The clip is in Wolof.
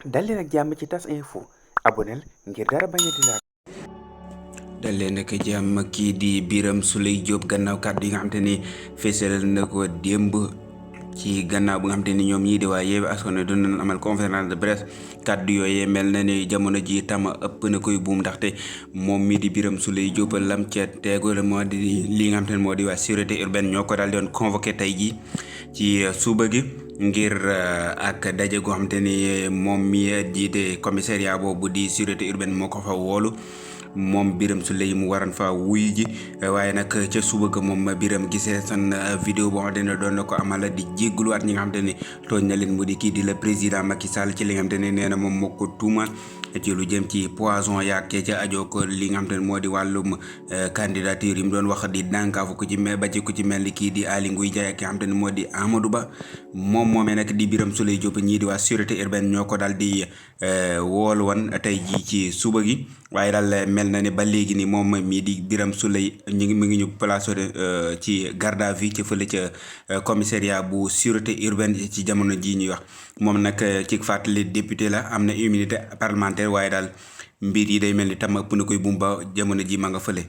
dal leen ak jàmm ci tas info aboneel ngir dara bañ a di laal. dal leen ak jàmm kii di Birame Souleye Diop gannaaw kàddu yi nga xamante ni fésal na ko démb ci gannaaw bu nga xamante ni ñoom ñii di waa Yewwi Askan Wi doon nañ amal conférence de presse kàddu yooyee mel na ni jamono ji tam ëpp na koy buum ndaxte moom mii di Birame Souleye Diop lam ca teegul moo di li nga xamante ni moo di waa sûreté urbaine ñoo ko daal di doon convoqué tey jii ci suba gi ngir ak daje goo xamante ni moom mi jiite commissariat boobu di sûreté urbaine moo ko fa woolu moom Birame Souleye mu waran fa wuy ji waaye nag ca suba ga moom Birame gisee san vidéo boo xamante ne doon na ko amal di jégguluwaat ñi nga xamante ni tooñ na leen mu di kii di le président Macky Sall ci li nga xamante ne nee na moom moo ko tuumal ci lu jëm ci poison yaag ca ajoo ko li nga xamante ne moo di wàllum candidature yi mu doon wax di dànkaafu ko ci ba ci ku ci mel ni kii di Aly Ngouille Ndiaye ak ki nga xamante ne moo di Amadou Ba moom moomee nag di Birame Souleye Diop ñii di waa sûreté urbaine ñoo ko daal di woolu woon tey jii ci suba gi waaye daal mel na ne ba léegi ni moom mii di Birame Souleye mu ngi ñu placé ci garde à vue ci fële ca commissariat bu sûreté urbaine ci jamono jii ñuy wax moom nag ci fàttali député la am na immunité parlementaire waaye daal mbir yi day mel ni tam ëpp na koy buum ba jamono ji ma nga fële